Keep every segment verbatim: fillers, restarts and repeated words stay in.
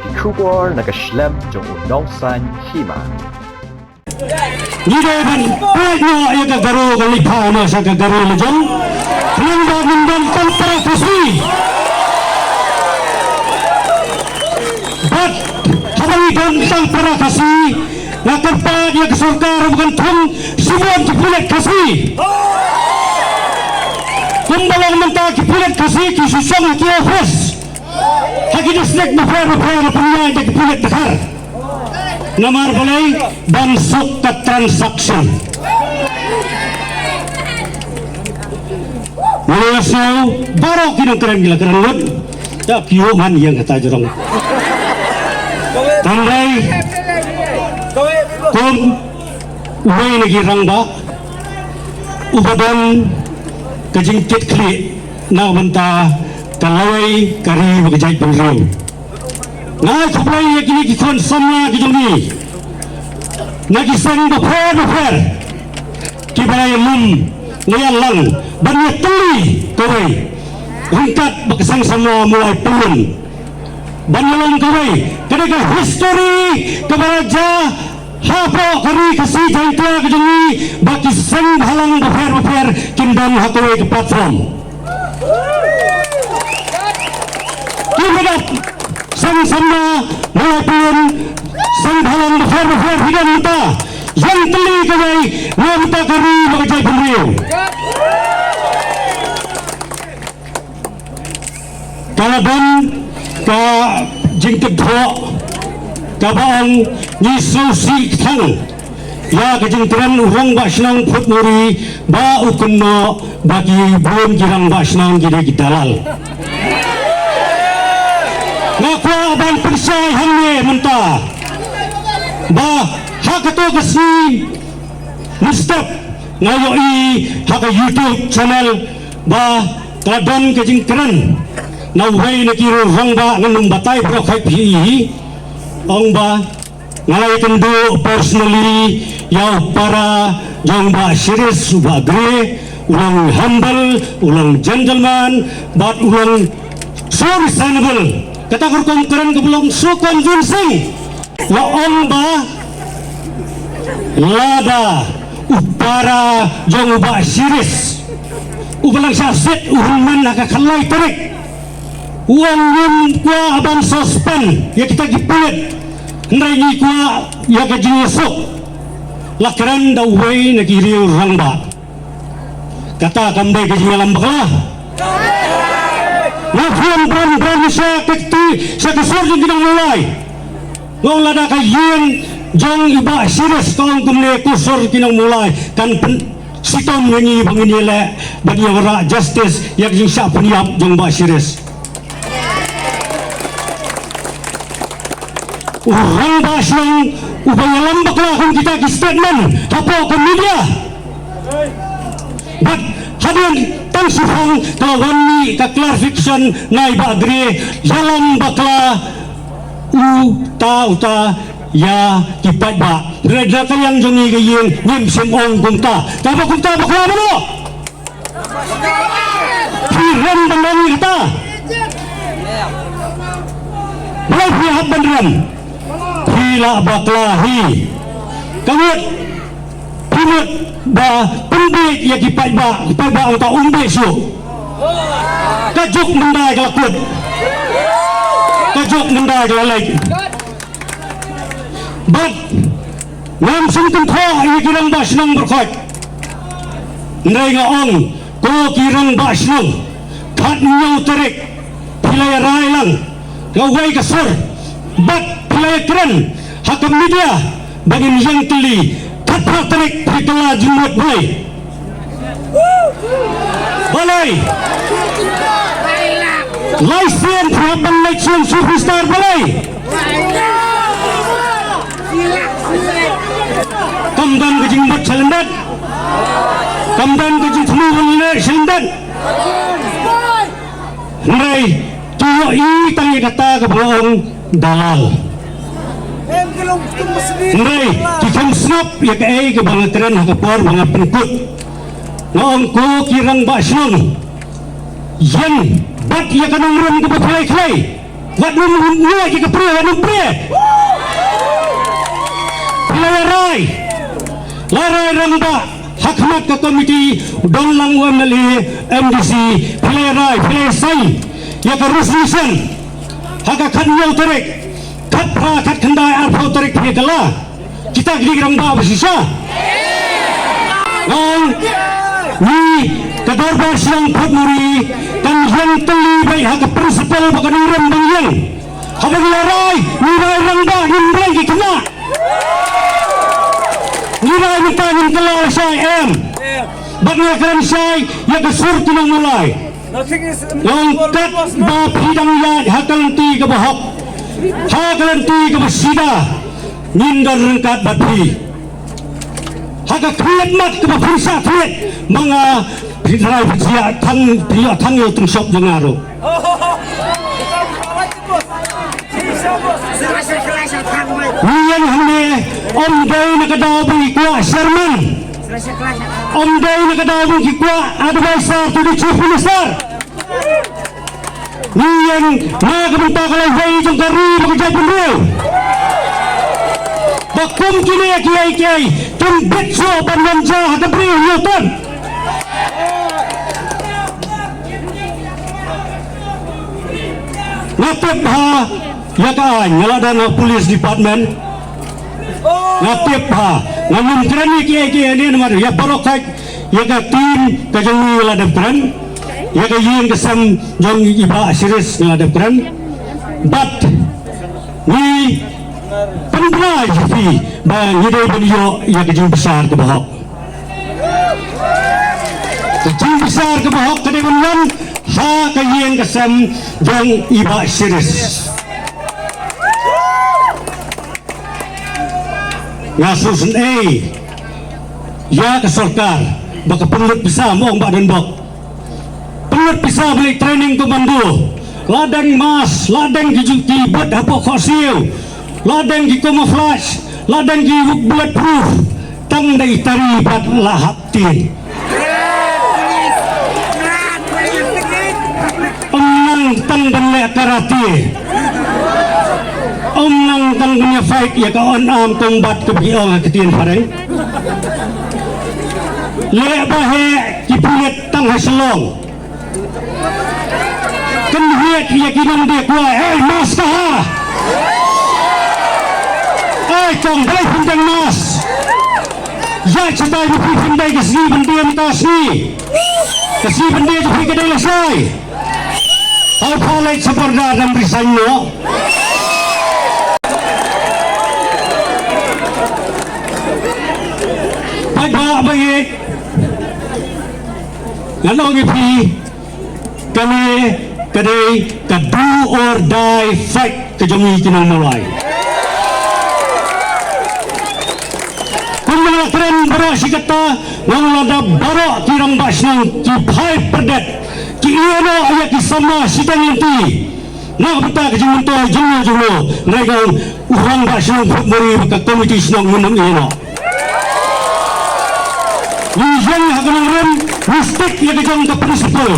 Ki khubor na ka shlem jong u Nongsaiñ Hima. Ngi dei ban peit noh ïa ka Garo, ka leit pha noh sha ka Garo la jong. Khnang ba ngin don tang para Khasi. Bad haba ngi don tang para Khasi, nga kyrpad ïa ka sorkar ba kan thung shibun ki pulit Khasi. Kumba long mynta ki pulit Khasi ki shu shong ha ki office, ha ki district bapher bapher, la pynïaid da ki pulit dkhar. Namar balei? Ban suk ka transaction. Nga la sngew baroh ki nongkren ki la kren lut. Te ki ïoh man ïa kata jrong. Tang dei kum uwei na ki rangbah uba don ka jingkitkhlieh na ka bynta ka lawei ka ri bad ka jaitbynriew. Nga ai khublei ïa kine ki khun samla ki jong ngi na ki seng bapher bapher kiba la ïalum, la ïalang ban ïatylli kawei ryngkat bad ka seng samla Mawlai Pyllun. Ban ïalum kawei, ka dei ka history kaba la jia hapoh ka ri Khasi Jaiñtia ka jong ngi ba ki seng bhalang bapher bapher kin don ha kawei ka platform. Ki ba dap seng samla Mawlai Pyllun, seng bhalang bapher bapher phi don mynta, ïeng tylli kawei na bynta ka ri bad ka jaitbynriew. Ka la don ka jingkynthoh kaba ong ngi sngewsih tang ïa ka jingkren u rangbah shnong Phudmuri ba u kynnoh ba ki bun ki rangbah shnong ki dei ki dalal. Nga kwah ban pynshai hangne mynta ba ha kato ka sngi mynstep nga ïohi ha ka YouTube channel ba ka la don ka jingkren na uwei na ki rangbah, ngan ym batai baroh, khlem phi ïohi, ong ba nga la ïakynduh personally ïa u para jong Bah Shiris, u Bah Gre, u long humble, u long gentleman, bad u long so reasonable. Kata ka rukom kren kaba long so convincing. La ong ba lada u para jong u Bah Shiris uba la shah sit u hynmen ha ka khatlai tarik, u ong ngim kwah ban suspend ïa kita ki pulit, hynrei ngi kwah ïa ka jingïasuk. La kren da uwei na ki riew rangbah. Kata kam dei ka jingïalam bakla? Nga phone bran bran sha ka kti, sha ka sur jong ki nong Mawlai. Nga ong lada ka ïing jong i Bah Shiris ka ong kumne, ka sur ki nong Mawlai kan pynshitom ïa ngi ba ngin ïaleh ban ïa wanrah justice ïa ka jingshah pynïap jong Bah Shiris. U rangbah shnong uba ïalam bakla kum kita ki statement hapoh ka media. Bad hadien tang shiphang ka la wan mih ka clarification na i Bah Gre, ïalam bakla uta uta ïa ki paidbah. Hynrei na ka liang jong ngi ka ïing ngim shym ong kumta. Kaba kumta bakla mano? Phi rem ban ong ïa kata? Balei phi hap ban rem? Phi la bakla hi. Ka mut, phi mut ba pynbieit ïa ki paidbah, ki paidbah ong ta um bieit shuh. Ka juk mynta ka la kut. Ka juk mynta ka la leit. Bad ngam shym kynthoh ïa ki rangbah shnong baroh khoit. Hynrei nga ong, ko ki rangbah shnong, khathynñiew tarik phi la ïa rai lang kawei ka sur bad phi la ïa kren ha ka media ba ngin ïeng tylli khatphra tarik, phi kylla jingmut balei? Balei? Lai sien phi hap ban leit sien superstar balei? Kam don ka jingmut sha lyndet? Kam don ka jingthmu ban leh sha lyndet? Hynrei ki ïohi tang ïa kata kaba nga ong dalal. Hynrei ki khlem sngap ïa kaei kaba nga kren ha ka por ba nga pynkut. Nga ong ko ki rangbah shnong, ïeng bad ïa ka nongrim kaba khlei khlei. Wat nym nym ïa ka prie, wat nym prie. Phi la ïa rai, la rai rangbah ha khmat ka komiti, don lang u M L A, M D C, phi la ïa rai, phi la ïa sign ïa ka resolution ha ka khathynñiew tarik, khatphra, khatkhyndai, arphew tarik phi ïa kylla. Kita ki dei ki rangbah ba shisha. Ong ngi, ka dorbar shnong Photmuri kan ïeng tylli beit ha ka principle ba ka nongrim ba ngi ïeng. Haba ngi la rai, ngi rai rangbah, ngim rai ki khynnah. Ngi rai mynta ngin kylla lashai, em. Bad ngi kren shai ïa ka sur ki nongmulai. Long katba phi dang ïaid ha ka lynti kaba hok, ha ka lynti kaba sida, ngin don ryngkat bad phi. Ha ka khlieh mat kaba phin shah khlieh ma nga, phin rai phin shah thang, phin ïoh thang ïa u tyngshop jong nga ruh. Ngi ïeng hangne ym dei na ka daw ba ngi kwah chairman, ym dei na ka daw ba ngi kwah advisor to the Chief Minister. Ngi ïeng na ka bynta ka lawei jong ka ri bad ka jaitbynriew. Ba kum kine kiei kiei kim bit shuh ban wan jia ha ka briew Newton. Nga tip bha ïa ka aiñ, nga la don ha police department. Nga tip bha, nga ngam kren ïa kiei kiei ne, namar ïa baroh kat ïa ka team ka jong ngi nga la dep kren, ïa ka ïing ka sem jong i Bah Shiris nga la dep kren. Bad ngi pynbna ïa phi ba ngi dei ban ïoh ïa ka jingbishar kaba hok. Ka jingbishar kaba hok ka dei ban wan ha ka ïing ka sem jong i Bah Shiris. Nga sngewsynei ïa ka sorkar ba ka pynlut pisa, mo, ong Bah Donbok. Pynlut pisa ban leit training commando. La dang mask, la dang ki ju-, ki boot hapoh khohsiew, la dang ki camouflage, la dang ki bulletproof. Tang da i tari bad la hap tieng. Ym nang tang ban leh karate. Ym nang tang ban ïa fight ïa ka unarmed combat kaba ki ong ha ka ktien phareng. Leh ba heh ki pulit tang ha Shillong. Kynhied ïa ki nongdie kwai, ei, mask ka ha. Ei kong, balei phim deng mask? Ïa, shatai ba phi phim dei ka sngi ban die mynta sngi. Ka sngi ban die jong phi ka dei lashai. Tau pha leit sha border, dang resign noh. Paidbah ba ïeit, ngan ong ïa phi, kane ka dei ka do or die fight ka jong ngi ki nongmawlai. Kumba nga la kren baroh shi katta, nga ong lada baroh ki rangbah shnong ki phai pyrdet, ki ïeh noh ïa ki samla shiteng lynti na ka bynta ka jingmyntoi jongno jongno, nga ong u rangbah shnong Photmuri bad ka komiti shnong ngin ym ïeh noh. Ngi ïeng ha ka nongrim, ngi stick ïa ka jong ka principle.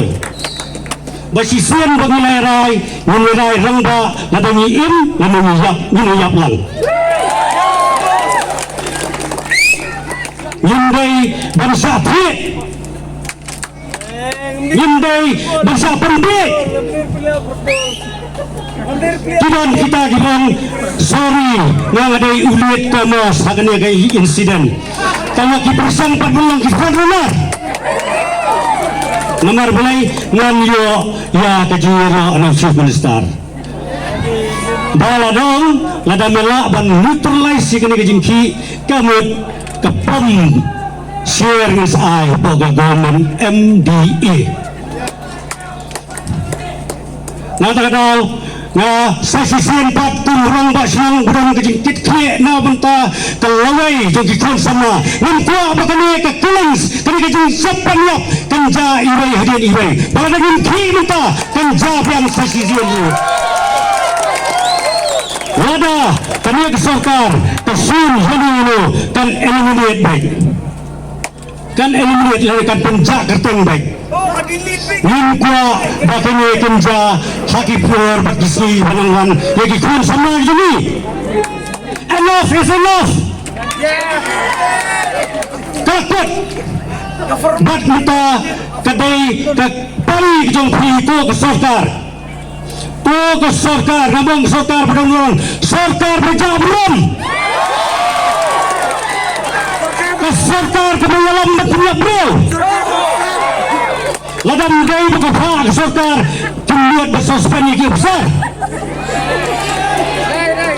Ba shisien ba ngi la rai, ngin rai rangbah, lada ngi im, lada ngi ïap, ngin ïap lang. Ngim dei ban shah thied. Ngim dei ban shah pynbiej. Ki don kita ki ong, sorry, nga nga dei u late comer ha kane ka incident. Tangba ki pyrshang pat ban long ki front runner. Namar balei? Ngan ïoh ïa ka jingïaroh na u Chief Minister. Ba la dang, lada me lah ban neutralize ïa kane ka jingkhih, ka mut ka pom sher ngan sa ai hapoh ka government M D A. Na kata ka daw, nga sa shisien pat kum u rangbah shnong ba don ka jingkitkhlieh na bynta ka lawei jong ki khun samla. Ngam kwah ba kane ka killings, kane ka jingshah pynïap kan jia iwei hadien iwei. Ba lada ngim khih mynta, kan jia biang sa shisien ruh. Lada kane ka sorkar ka shim ïano ïano, kan eliminate beit. Kan eliminate lane kan pynjah kyrteng beit. Ngim kwah ba kane kan jia ha ki por bad ki sngi ba nang wan ïa ki khun samla jong ngi. Enough is enough. Ka kut. Bad mynta ka dei ka pari jong phi, ko ka sorkar. Ko ka sorkar, nga ong sorkar ba dang long, sorkar ba jah burom. Ka sorkar kaba ïalam bad pynïap briew. Lada ym dei ba ka phah ka sorkar, kim nud ban suspend ïa ki officer.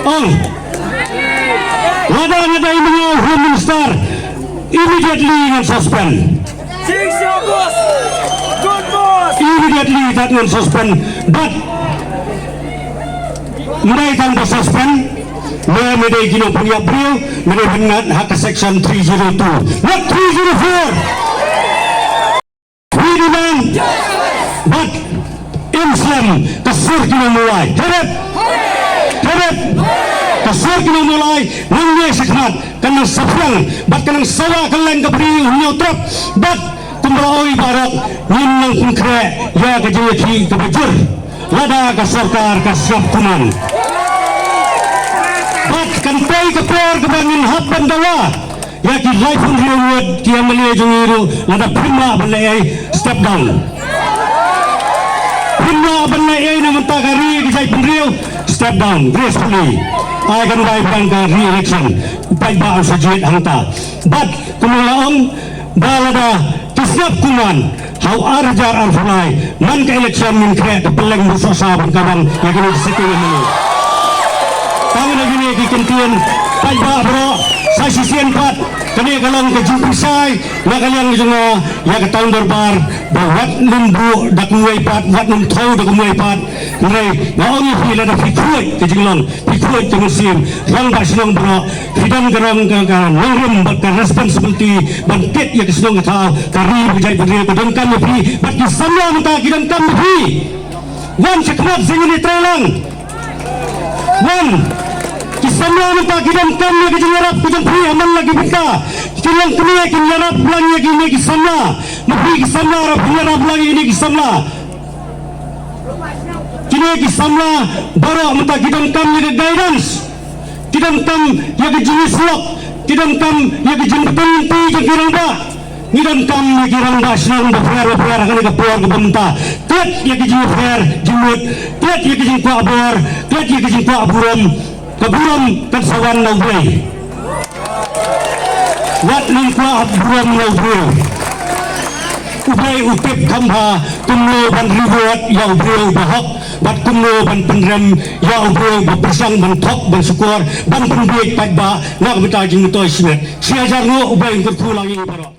Ong. Lada nga dei mynta Home Minister, immediately ngan suspend. Immediately that ngan suspend. But ym dei tang ba suspend, me, me dei ki nongpynïap briew, me dei ban ngat ha ka section three zero two, not three zero four. We demand. But im slem ka sur ki nongmulai. Heret. Heret. Ka sur ki nongmulai nang ïa shakhmat, kan nang saphriang bad kan nang sawa kylleng ka bri u hynñiewtrep. Bad kumba la ong i Bah Rock, ngin nang pynkhreh ïa ka jingïakhih kaba jur lada ka sorkar ka sngap kumne. Bad kan poi ka por kaba ngin hap ban dawa ïa ki laiphew hynriew ngut ki M L A jong ngi ruh, lada phim lah ban leh ei, step down. Phim lah ban leh ei na mynta ka ri ka jaitbynriew, step down gracefully. Ai kan bai pyrshang ka re-election, paidbah sa jied hangta. Bad kumba la ong ba lada ki sngap kumne, ha u ar hajar arphew lai, man ka election ngin khreh ka pylleng busosa ban kawang ïa kane ka sitting MLA. Tang da kine ki kyntien, paidbah baroh, sa shisien pat, kane ka long ka jingpynshai na ka liang jong nga ïa ka Town Dorbar, ba wat nym buh da kumwei pat, wat nym thew da kumwei pat. Hynrei nga ong ïa phi, lada phi khuid ka jinglong, phi khuid ka mynsiem, rangbah shnong baroh, phi don ka rong ka, ka nongrim bad ka responsibility ban kit ïa ka shnong ka thaw, ka ri bad ka jaitbynriew ka donkam ïa phi, bad ki samla mynta ki donkam ïa phi. Wan shakhmat, jingïatreilang. Wan. Ki samla mynta ki donkam ïa ka jingïarap ka jong phi ha man la ki bynta. Ki longkmie kin ïarap lang ïa kine ki samla. Ma phi ki samla ruh phin ïarap lang ïa kine ki samla. Kine ki samla baroh mynta ki donkam ïa ka guidance, ki donkam ïa ka jingïasyllok, ki donkam ïa ka jingbteng lynti jong ki rangbah. Ngi donkam ïa ki rangbah shnong bapher bapher ha kane ka por kaba mynta. Klet ïa ka jingpher jingmut, klet ïa ka jingkwah bor, klet ïa ka jingkwah burom. Ka burom kan sa wan na U Blei. Wat nym kwah burom na u briew. U Blei u tip kham bha kumno ban reward ïa u briew ba hok, bad kumno ban pynrem ïa u briew ba pyrshang ban thok, ban shukor, ban pynbiej paidbah na ka bynta jingmyntoi shimet. Shi hajar nguh, U Blei un kyrkhu lang ïa ngi baroh.